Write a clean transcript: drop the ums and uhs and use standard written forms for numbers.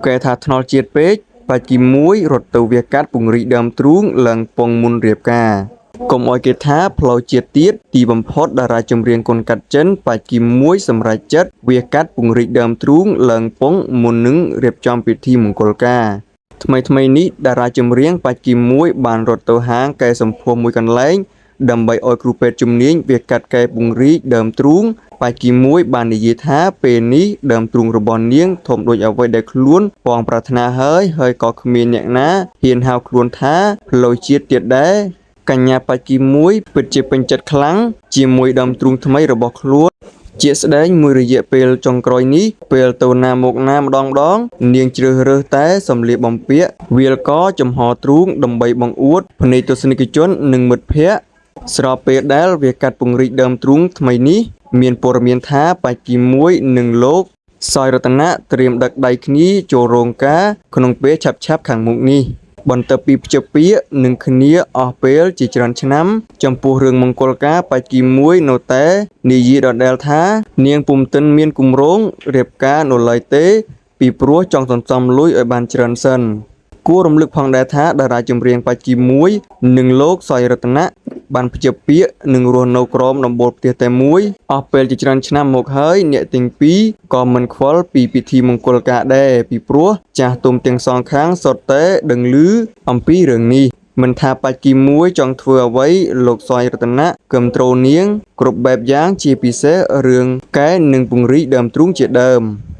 កែថាថ្នល់ជាតិពេក ប៉ាច់គីមួយរត់ទៅវះកាត់ពង្រីកដើមទ្រូងឡើងពងមុនរៀបការ កុំឲ្យគេថាផ្លូវជាតិទៀត ទីបំផុតតារាចម្រៀងកូនកាត់ចិន ប៉ាច់គីមួយសម្រេចចិត្តវះកាត់ពង្រីកដើមទ្រូងឡើងពងមុននឹងរៀបចំពិធីមង្គលការ ថ្មីៗនេះតារាចម្រៀងប៉ាច់គីមួយបានរត់ទៅហាងកែសម្ផស្សមួយកន្លែងដើម្បីឲ្យគ្រូពេទ្យជំនាញវះកាត់កែពង្រីកដើមទ្រូងប៉ាច់គីមួយបាននិយាយថាពេលនេះដើមទ្រូងរបស់នាងធំដូចអ្វីដែលខ្លួនប៉ងប្រាថ្នាហើយហើយក៏គ្មានអ្នកណាហ៊ានហៅខ្លួនថាផ្លូវជាតិទៀតដែរកញ្ញាប៉ាច់គីមួយពិតជាពេញចិត្តខ្លាំងជាមួយដើមទ្រូងថ្មីរបស់ខ្លួន ជាក់ស្ដែងមួយរយៈពេលចុងក្រោយនេះពេលទៅណាមកណាម្ដងៗនាងជ្រើសរើសតែសម្លៀកបំពាក់វាលកចំហទ្រូងដើម្បីបង្អួតភ្នែកទស្សនិកជននិងមិត្តភក្តិស្របពេលដែលវាកាត់ពង្រីកដើមទ្រូងថ្មីនេះមានព័ត៌មានថាប៉ាច់គីមួយនិងលោកសយរតនៈត្រៀមដឹកដៃគ្នាចូលរោងការក្នុងពេលឆាប់ៗខាងមុខនេះបន្ទាប់ពីភ្ជាប់ពាក្យនឹងគ្នាអស់ពេលជាច្រើនឆ្នាំចំពោះរឿងមង្គលការប៉ាច់គីមួយនៅតែនិយាយដដែលថានាងពុំទាន់មានគម្រោងរៀបការនៅឡើយទេពីព្រោះចង់សន្សំលុយឲ្យបានច្រើនសិនគួររំលឹកផងដែរថាតារាចម្រៀងប៉ាច់គីមួយនិងលោកសយរតនៈបានភ្ជាប់ពាក្យនិងរស់នៅក្រោមដំបូលផ្ទះតែមួយអស់ពេលជាច្រើនឆ្នាំមកហើយអ្នកទាំងពីរក៏មិនខ្វល់ពីពិធីមង្គលការដែរពីព្រោះចាស់ទុំទាំងសងខាងសុទ្ធតែដឹងឮអំពីរឿងនេះមិនថាប៉ាច់គីមួយចង់ធ្វើអ្វីលោកសយរតនៈគំត្រូលនាងគ្រប់បែបយ៉ាងជាពិសេសរឿងកែនិងពង្រីកដើមទ្រូងជាដើម។